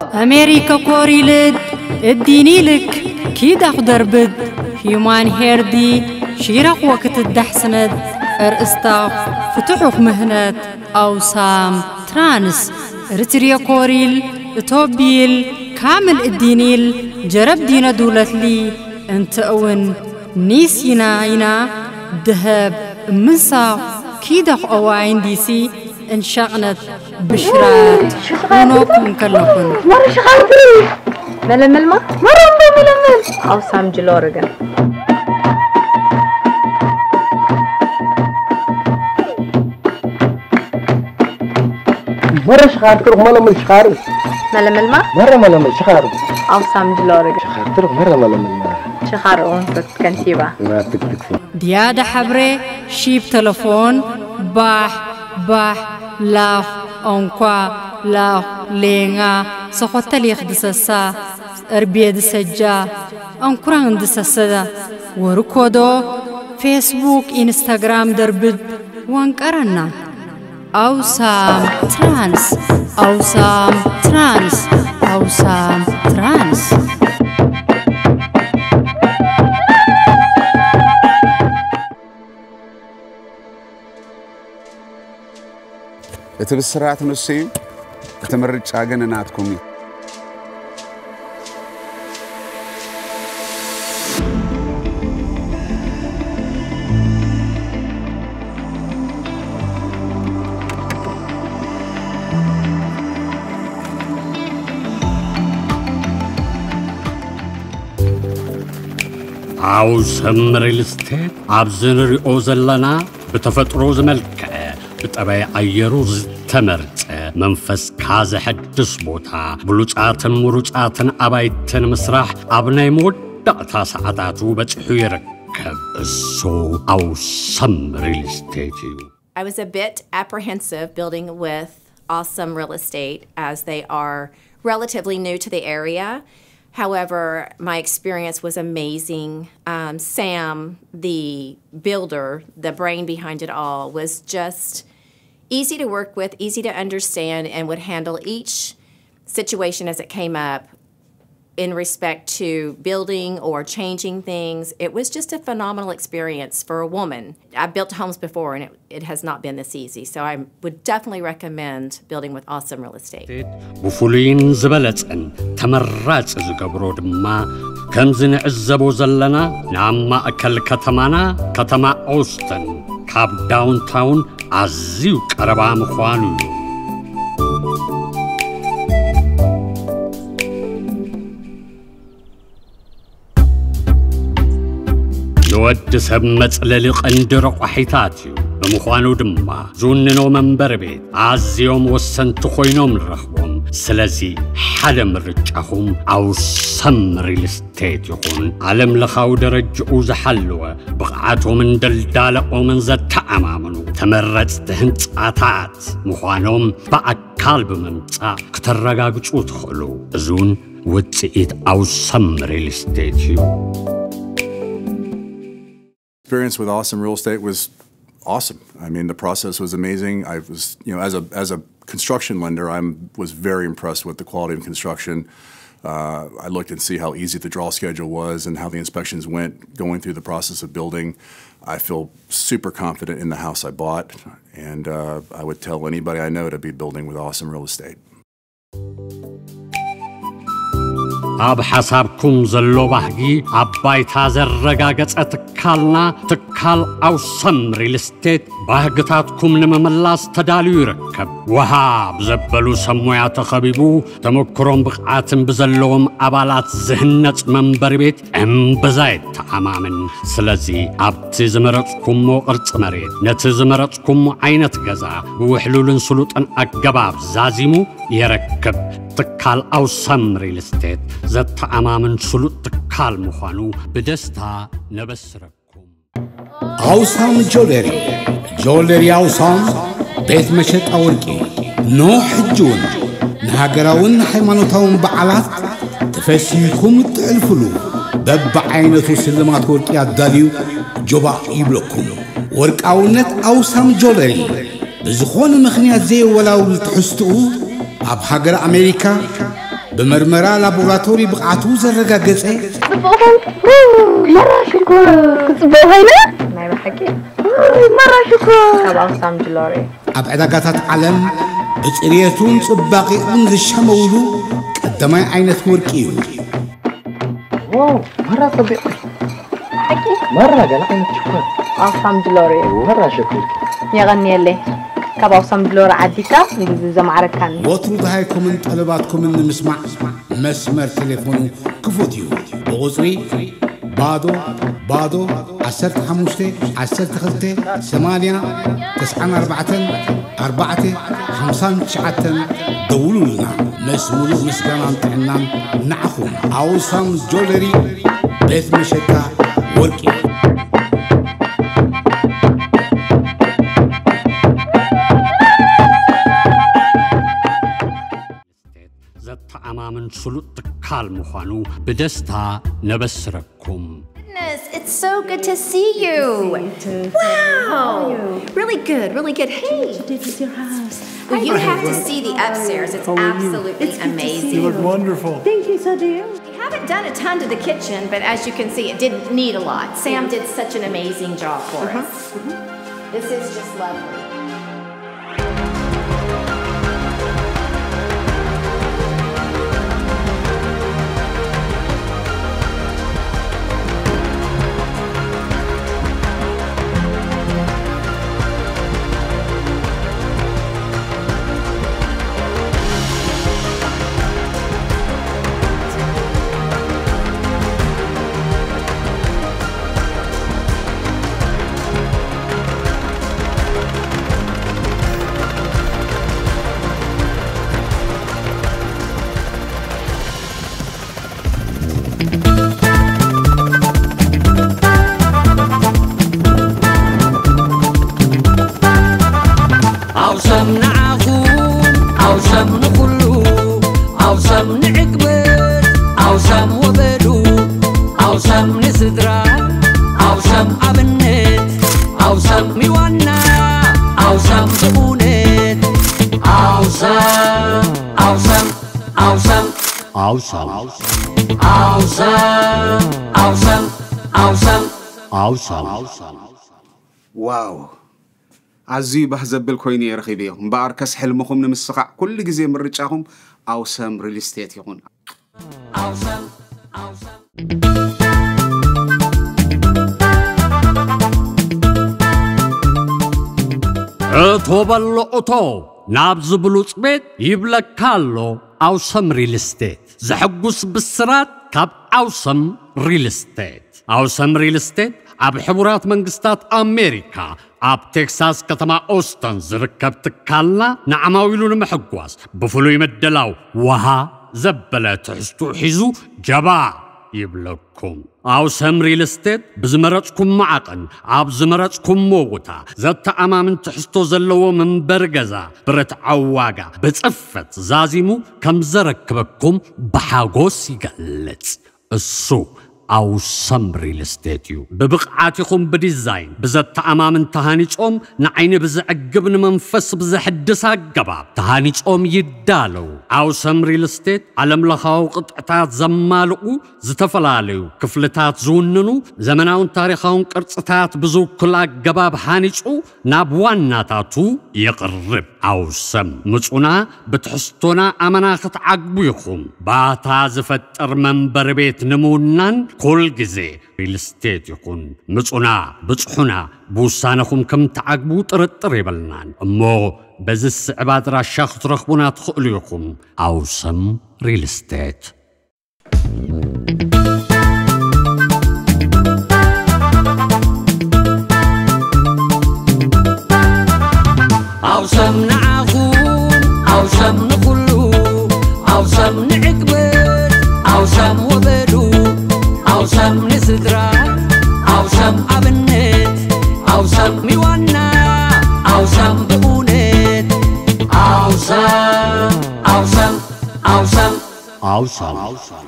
ኣሜሪከ ኮሪልድ እዲኒልክ ኪዳኽ ደርብድ ሂዩማን ሄርዲ ሺራኽ ወክትዳሕስነድ እርእስታኽ ፍትሑኽ ምህነት ኣውሳም ትራንስ ርትርየ ኮሪል እቶቢል ካምል እዲኒል ጀረብ ዲነ ዱለትሊ እንተ እውን ኒስ ይና ይና ድሀብ እምንሳኽ ኪዳኽ ኦዋይን ዲሲ እንሻቕነት ብሽራት ሆኖኩም ከለኹን። መረ ሽኻርትሪ መለመልማ መረ እንዶ መለመል ኣውሳም ጅሎርገን መረ ሽኻርትሪ መለመል ሽኻር መለመልማ መረ መለመል ሽኻር ኣውሳም ጅሎርገን ሽኻርትሪ መረ መለመል ሽኻር ኦንፈት ከንቲባ ናትክትክቲ ድያደ ሐብሬ ሺብ ተለፎን ባሕ ባሕ ላኽ ኦንኳ ላኽ ሌንጋ ሰኾተል የኽድሰሳ እርቤ ድሰጃ ኦንኩራን ድሰሰዳ ወርኮዶ ፌስቡክ ኢንስታግራም ደርብድ ወንቀረና ኣውሳም ትራንስ ኣውሳም ትራንስ ኣውሳም ትራንስ እቲ ብስራት ንሱ እዩ፣ እቲ ምርጫ ግን ናትኩም እዩ። ኣውሰም ሪል ስቴት ኣብዚ ንሪኦ ዘለና ብተፈጥሮ ዝመልክዐ ብጠባይ ኣየሩ ዝተመርፀ መንፈስካ ዘሐድስ ቦታ ብሉፃትን ምሩፃትን ኣባይትን ምስራሕ ኣብ ናይ መወዳእታ ሰዓታቱ በፂሑ ይርከብ። እሱ ኣውሰም ሪል ስቴት እዩ። I was a bit apprehensive building with Awesome Real Estate as they are relatively new to the area. However, my experience was amazing. Um, Sam, the builder, the brain behind it all, was just easy to work with, easy to understand, and would handle each situation as it came up in respect to building or changing things. It was just a phenomenal experience for a woman. I built homes before and it, it has not been this easy. So I would definitely recommend building with Awesome Real Estate. ብፍሉይን ዝበለጸን ተመራጺ ዝገብሮ ድማ ከምዚ ንዕዘቦ ዘለና ናብ ማእከል ከተማና ከተማ ኦስተን ካብ ዳውንታውን ኣዝዩ ቀረባ ምዃኑ እዩ። ንወዲ ሰብ መጽለሊ ቀንዲ ረቋሒታት እዩ። ብምዃኑ ድማ ዝውንኖ መንበሪ ቤት ኣዝዮም ወሰንቲ ኮይኖም ንረኽቦም። ስለዚ ሓደ ምርጫኹም ኣውሰም ሪል ስቴት ይኹን። ዓለም ለኻዊ ደረጅኡ ዝሓለወ ብቕዓቶምን ደልዳለኦምን ዘተኣማምኑ ተመረጽቲ ህንጻታት ምዃኖም ብኣካል ብምምጻእ ክተረጋግጹ ትኽእሉ። እዙን ውጽኢት ኣውሰም ሪል ስቴት እዩ። Experience with Awesome Real Estate was awesome. I mean, the process was amazing. I was, you know, as a as a construction lender, I was very impressed with the quality of construction. Uh, I looked and see how easy the draw schedule was and how the inspections went going through the process of building. I feel super confident in the house I bought, and uh, I would tell anybody I know to be building with Awesome Real Estate. ኣብ ሓሳብኩም ዘሎ ባህጊ ኣብ ባይታ ዘረጋገጸ ትካልና ትካል ኣውሰም ሪል ስቴት ባህግታትኩም ንምምላስ ተዳልዩ ይርከብ። ወሃብ ዘበሉ ሰብ ሞያ ተኸቢቡ ተመክሮን ብቕዓትን ብዘለዎም ኣባላት ዝህነጽ መንበሪ ቤት እምብዛ የተኣማምን። ስለዚ ኣብቲ ዝመረጽኩሞ ቅርጺ መሬት ነቲ ዝመረጽኩሞ ዓይነት ገዛ ብውሕሉልን ስሉጥን ኣገባብ ዛዚሙ የረክብ። ትካል ኣውሳም ሪል ስቴት ዘተኣማምን ስሉጥ ትካል ምዃኑ ብደስታ ነበስረኩም። ኣውሳም ጆለሪ፣ ጆለሪ ኣውሳም ቤት መሸጣ ወርቂ። ኖ ሕጂ እውን ንሃገራውን ሃይማኖታውን በዓላት ተፈሲህኩም እትሕልፍሉ በብዓይነቱ ስልማት ወርቂ ኣዳልዩ ጆባእ ይብለኩም። ወርቃውነት ኣውሳም ጆለሪ ብዝኾነ ምኽንያት ዘየወላውል ትሕዝትኡ ኣብ ሃገር ኣሜሪካ፣ ብመርመራ ላቦራቶሪ ብቕዓቱ ዘረጋገጸ ጽቡቕ ኾንክ። መራ ሽኮር። ጽቡቕ ኾይነ። ናይ ብሓቂ። መራ ሽኮር። ካብ ኣኽሳም ድሎሬ። ኣብ ዕዳጋታት ዓለም ብጽርየቱን ጽባቐኡን ዝሸመውሉ ቀዳማይ ዓይነት ወርቂ እዩ። ዋው፣ መራ ጸቢቕ። መራ ገለ ዓይነት ሽኮር። ኣኽሳም ድሎሬ። መራ ሸኮር። የቐንየለይ። ካብ ኣኽሳም ድሎሬ ዓዲካ ብዙ ዘማዕረካኒ። ወትሩ ደሃይኩምን ጠለባትኩምን ንምስማዕ መስመር ቴሌፎኑ ክፉት እዩ። ብቑጽሪ ባዶ ባዶ ዓሰርተ ሓሙሽተ ዓሰርተ ክልተ ሰማንያ ተስዓን ኣርባዕተን ኣርባዕተ ሓምሳን ትሽዓተን ደውሉልና። ምስ ሙሉእ ምስጋናን ጥዕናን ንዓኹም። ኣውሳም ጆለሪ ቤት መሸጣ ወርቂ። ዘተኣማምን ስሉጥ ትካል ምዃኑ ብደስታ ነበስረኩም። Goodness, it's so good to see you. Wow. Really good, really good. Hey. Well, you have to see the upstairs. It's absolutely amazing. You look wonderful. Thank you, so do you. We haven't done a ton to the kitchen, but as you can see, it didn't need a lot. Sam did such an amazing job for us. This is just lovely. ኣውሰም ንዓኹም ኣውሰም ንኹሉ ኣውሰም ንዕግበት ኣውሰም ወበሉ ኣውሰም ንስድራ ኣውሰም ኣብነት ኣውሰም ሚዋና ኣውሰም ብእውነት ኣውሰም ኣውሰም ኣውሰም ኣውሰም ኣውሰም ኣውሰም ኣውሰም ኣውሰም ዋው ኣዝዩ ባህ ዘብል ኮይኑ እየ ረኺበዮ። እምበኣርከስ ሕልምኹም ንምስኻዕ ኩሉ ግዜ ምርጫኹም ኣውሰም ሪል ስቴት ይኹን። እቶ በሎ እቶ ናብዚ ብሉጽ ቤት ይብለካ ኣሎ ኣውሰም ሪል ስቴት። ዘሐጉስ ብስራት ካብ ኣውሰም ሪል ስቴት። ኣውሰም ሪል ስቴት ኣብ ሕቡራት መንግስታት ኣሜሪካ ኣብ ቴክሳስ ከተማ ኦስተን ዝርከብ ትካልና ንዓማዊሉ ንምሕጓስ ብፍሉይ ምድላው ወሃ ዘበለ ትሕዝትኡ ሒዙ ጀባ ይብለኩም። ኣውሰም ሪል ስቴት ብዝመረጽኩሞ ዓቐን ኣብ ዝመረጽኩሞ ቦታ ዘተኣማምን ትሕዝቶ ዘለዎ መንበሪ ገዛ ብርትዓዊ ዋጋ ብጽፈት ዛዚሙ ከም ዘረክበኩም ብሓጎስ ይገልጽ። እሱ ኣውሰም ሪል ስቴት እዩ። ብብቕዓት ይኹን ብዲዛይን ብዘተኣማምን ተሃኒጾም ንዓይኒ ብዘዕግብ ንመንፈስ ብዘሕድስ ኣገባብ ተሃኒጾም ይዳለው። ኣውሰም ሪል ስቴት ዓለምለኻዊ ቅጥዕታት ዘማልኡ ዝተፈላለዩ ክፍልታት ዝውንኑ ዘመናውን ታሪኻውን ቅርጽታት ብዝውክል ኣገባብ ሃኒጹ ናብ ዋናታቱ የቕርብ። ኣውሰም ምጹና ብትሕዝቶና ኣመና ክትዓግቡ ኢኹም። ባታ ዝፈጥር መንበሪ ቤት ንምውናን ኩል ግዜ ሪል ስቴት ይኹን ምጹና ብጽሑና ብውሳነኹም ከም ትዓግቡ ጥርጥር የብልናን። እሞ በዚ ዝስዕብ ኣድራሻ ክትረኽቡና ትኽእሉ ኢኹም። ኣውሰም ሪል ስቴት። ኣውሰም ንዓኹም ኣውሰም ንኹሉ ኣውሰም ንዕግበት ኣውሰም ወበሉ ኣውሰም ንስድራ ኣውሰም ኣብነት ኣውሰም ሚዋና ኣውሰም ብእውነት ኣውሰም ኣውሰም ኣውሰም ኣውሰም